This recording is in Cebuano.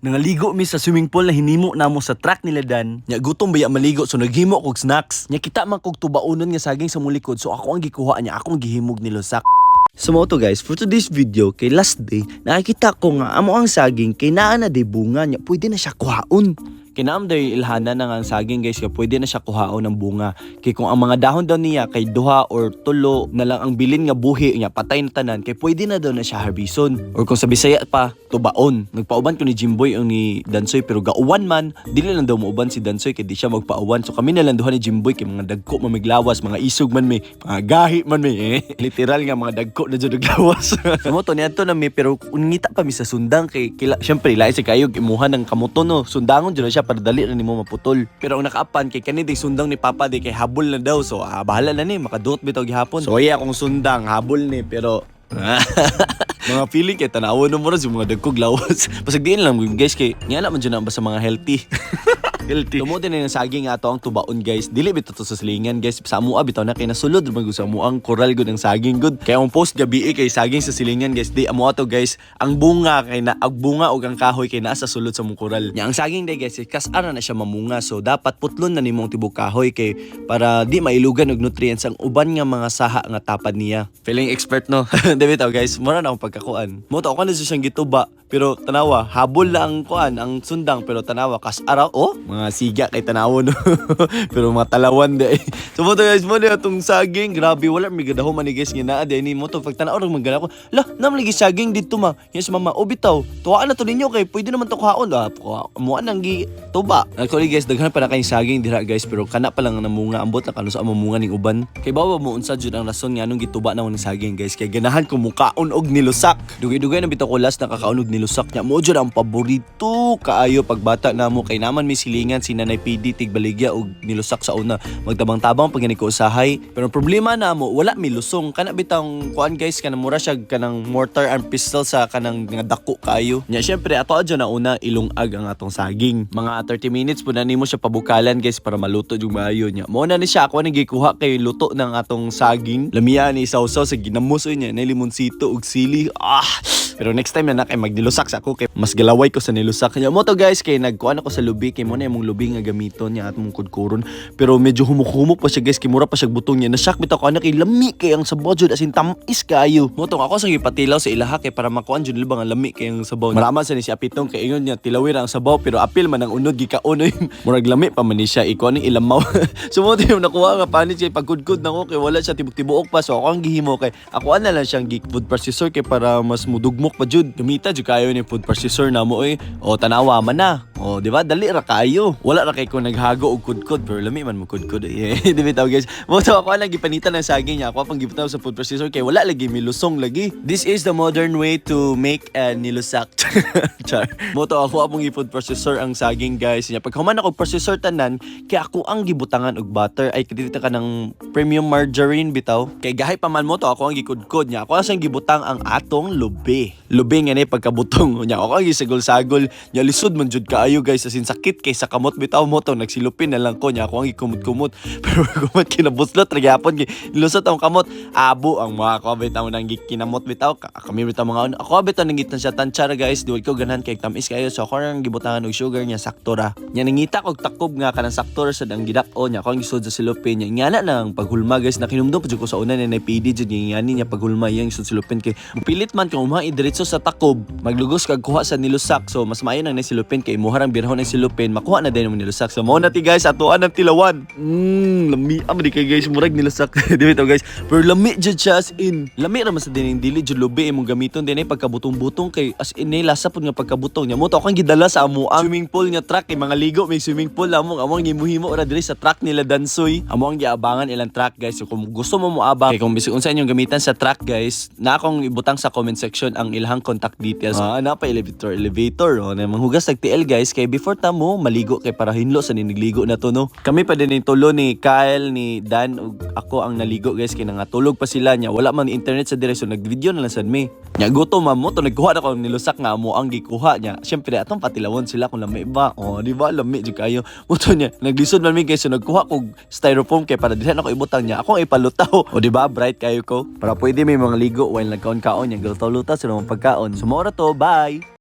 Nangaligo mi sa swimming pool na hinimo namo sa truck nila Dan. Nya gutom baya maligo, so naghimo kog snacks. Nya kita man kog tubaonon nga saging sa mulikod, so ako ang gikuha niya, akong gihimog nilusak. So mao to, guys, for today's video kay last day, nakikita ko nga amo ang saging kay naa na day bunga niya, pwede na siya kuhaon. Kinaam day ilhanan na nga ang saging, guys, kay pwede na siya kuhaon ng bunga. Kay kung ang mga dahon daw niya kay duha or tulo na lang ang bilin nga buhi niya, patay na tanan, kay pwede na daw na siya harbison. Or kung sa Bisaya pa, tubaon. Nagpauban ko ni Jimboy ang ni Dansoy pero gauwan man, dili lang daw muuban si Dansoy kay di siya magpauban. So kami na lang duha ni Jimboy kay mga dagko man miglawas, mga isog man mi, mga gahi man mi. Eh. Literal nga mga dagko na jud og lawas. So mao to, niadto na mi pero ngita pa mi sa sundang kay kila, syempre lain sa kayo imuha ng kamuto, no. Sundangon jud na siya para dali ra nimo maputol. Pero ang nakaapan kay kani day sundang ni Papa day kay habol na daw. So bahala na ni, makaduot bitaw gihapon. So iya akong sundang habol ni pero mga feeling kay tanawon mo ra sa mga dagkog lawas. Pasag diin lang, guys, kay nga man jud na ba sa mga healthy. Healthy. Tumuod din ang saging nga ato ang tubaon, guys. Dili bitaw to sa silingan, guys. Sa amua bitaw na kay nasulod man gud sa amuang koral gud ang saging gud. Kaya ang post gabi eh, kay saging sa silingan, guys. Di amo ato, guys. Ang bunga kay na ang bunga og ang kahoy kay naa sa sulod sa mong koral. Nya ang saging day, guys, kas ara na siya mamunga. So dapat putlon na nimong tibok kahoy kay para di mailugan og nutrients ang uban nga mga saha nga tapad niya. Feeling expert, no? Di bitaw, guys, mura na akong pagkakuan. Mo to ako na siyang gituba pero tanawa habol na ang kuan ang sundang, pero tanawa kas araw, oh, mga siga kay tanawo, no, pero mga talawan di. So mo to, guys, mo na atong saging, grabe wala mi gadaho man ni, guys, nga naa di ni mo to pag tanaw ra magana ko la nam lagi saging dito ma. Yes mama, o bitaw tuwaan na to ninyo kay pwede naman to kuhaon, ah mo nang gi tuba. Actually, guys, daghan pa na kayong saging dira, guys, pero kana pa lang ang namunga, ambot lang kano sa mamunga ning uban. Kay bawa mo unsa jud ang rason nga anong gituba na ng saging, guys, kay ganahan ko mukaon og nilusak. Dugay-dugay na bitaw ko last nakakaon og nilusak niya. Mo jud ang paborito kaayo pagbata namo kay naman may silingan si Nanay PD tigbaligya og nilusak sa una. Magtabang-tabang pag ko usahay. Pero ang problema namo, wala mi lusong. Kana bitang kuan, guys, kanang mura siya kanang mortar and pestle sa kanang nga dako kaayo. Nya syempre ato adyo na una ilungag ang atong saging. Mga 30 minutes po na nimo siya pabukalan, guys, para maluto jud maayo niya. Mo na ni siya ako nang gikuha kay luto ng atong saging. Lamiya ni sawsaw sa ginamos oy niya na limonsito ug sili. Ah, pero next time na na kay magnilusak sa ako kay mas galaway ko sa nilusak niya. Mo to, guys, kay nagkuan ako sa lubi kay mo na imong lubi nga gamiton niya at mong kudkuron. Pero medyo humuk-humuk pa siya, guys, kay mura pa siya butong niya. Na-shock bitaw ko ana kay lami kay ang sabaw jud, as in tam-is kaayo. Mo to ako sa gipatilaw sa ilaha kay para makuan jud ba nga lami kay ang sabaw. Marama sa ni si Apitong kay ingon niya tilawi ra ang sabaw pero apil man ang unod gikaon oy. Murag lami pa man ni siya ikaw ni ilamaw. So mo to yung nakuha nga panit siya pagkudkod na ko kay wala siya tibok-tibuok pa, so ako ang gihimo kay ako na lang siyang gi food processor kay para mas mudugmok pa jud. Gamita jud kayo ni food processor na mo oy. O tanawa man na. O di ba dali ra kayo. Wala ra kay ko naghago og kudkod pero lami man mo kudkod. Eh, di ba guys? Mo to ako lang gipanitan ng saging niya. Ako pang gibutaw sa food processor kay wala lagi milusong lagi. This is the modern way to make a nilusak. Char. Mo to ako apong i-food processor ang saging, guys. Nya pag human ako processor tanan kay ako ang gibutangan og butter ay dito ka ng premium margarine bitaw. Kay gahi pa man, mo to ako ang gikudkod niya. Ako ang gibutang ang atong lubi. Lubi nga ni pagkabutong niya. Ako ang gisagol-sagol niya, lisod man jud kaayo, guys, as in sakit kay sa kamot bitaw, mo to nagsilupin na lang ko niya ako ang gikumot-kumot pero kumot kinabuslot ra gyapon kay lusot ang kamot, abo ang mga ako bitaw nang gikinamot bitaw. Kami bitaw mga ano ako bitaw nang gitan siya tansya ra, guys, di ko ganahan kay tamis kayo, so ako nang gibutangan og sugar niya, sakto ra nya. Nangita og takob nga kanang sakto ra sad ang gidak-o niya. Ako ang gisud sa silupin niya ngana nang paghulma, guys. Nakinumdum pa jud ko sa una ni PD jud ngani niya paghulma iyang isud silupin kay mupilit man kung umuha idiretso sa takob, maglugos kag kuha sa nilusak, so mas maayo nang silupin kay imuha rang birahon ang silupin, makuha na din mo nilusak. So mao na ti, guys, atuan ang tilawan. Lami am di kay, guys, murag nilusak, di ba guys? Pero lami jud siya, as in lami ra man sa dining dili jud lubi imong gamiton dinay pagkabutong-butong kay as in nay lasa pud nga pagkabutong niya. Mo to akong gidala sa amo ang swimming pool nga truck kay mga ligo may swimming pool amo among gimuhimo ra diri sa truck nila Dansoy. Amo ang giabangan ilang truck, guys. So kung gusto mo moabang kay kung bisag unsa inyong gamitan sa truck, guys, na akong ibutang sa comment section ang ilahang contact details. Ah, na pa elevator elevator, oh, na manghugas tag TL, guys, kay before ta mo maligo kay para hinlo sa ninigligo na to, no. Kami pa din yung tulo ni Kyle, ni Dan ug ako ang naligo, guys, kay nangatulog pa sila niya. Wala man internet sa dire, so nagvideo na lang sad mi. Nya gutom man mo to, nagkuha na ko nilusak nga amo ang gikuha niya. Syempre atong patilawon sila kung lami ba. Oh, di ba lami jud kayo? Mo to niya naglisod man mi, guys, so nagkuha kog styrofoam kay para dili na ko ibutang niya. Ako ang ipalutaw. O di ba bright kayo ko? Para pwede may mga ligo while nagkaon-kaon niya. Galutaw-lutaw sila mga pagkaon. So mao ra to, bye.